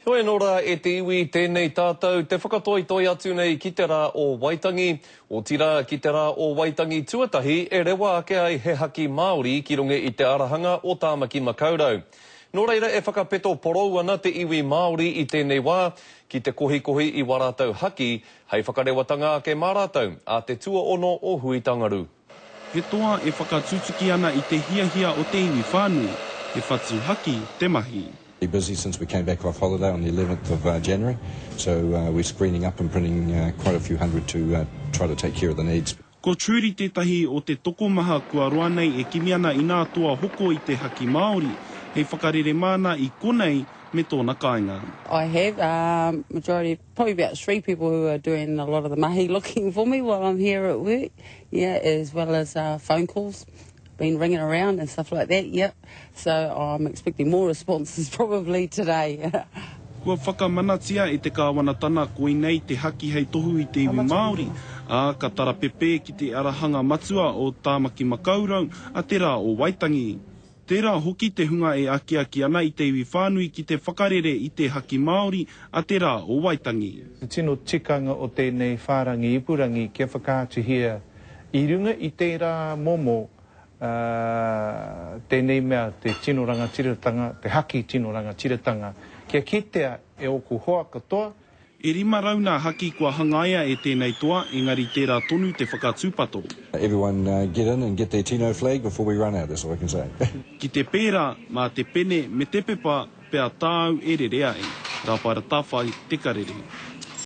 Heoi anō rā e te iwi, tēnei tātou te whakatoitoi atu nei ki te rā o Waitangi, otirā ki te rā o Waitangi tuatahi e rewa ake ai he haki Māori ki runga i te arahanga o Tāmaki Makaurau. Nō reira e whakapeto porou ana te iwi Māori i tēnei wā ki te kohikohi i wā rātou haki hei whakarewatanga ake mā rātou ā te tuaono o Huitangaru. He toa e whakatutuki ana i te hiahia o te iwi whānui, he whatu haki te mahi. Been busy since we came back off holiday on the 11th of January, so we're screening up and printing quite a few hundred to try to take care of the needs. Ko Trudy tētahi o te tokomaha kua roa nei e kimi ana i nā toa hoko i te haki Māori, hei whakarere māna i konei me tōna kāinga. I have, majority Probably about 3 people who are doing a lot of the mahi looking for me while I'm here at work, yeah, as well as phone calls, been ringing around and stuff like that, yep. So I'm expecting more responses probably today. Kua whakamanatia e te kāwanatana koinei te haki hei tohu i te iwi Māori, ā, ka tarapepē ki te arahanga matua o Tāmaki Makaurau a te Rā o Waitangi. Tērā hoki te hunga e akiaki ana i te iwi whānui ki te whakarere i te haki Māori a te Rā o Waitangi. Te tino tikanga o tēnei whārangi ipurangi kia whakaatuhia i runga i tērā momo tēnei mea te tino rangatiratanga, te haki tino rangatiratanga, kia kitea e ōku hoa katoa, E 500 nā haki kua hangaia e tēnei toa, engari tērā tonu te whakatūpato. Everyone get in and get their tino flag before we run out, that's all I can say. Ki te pērā, mā te pene me te pepa pea tāu e rere ai. Rāwhaera Tawhai, Te Karere.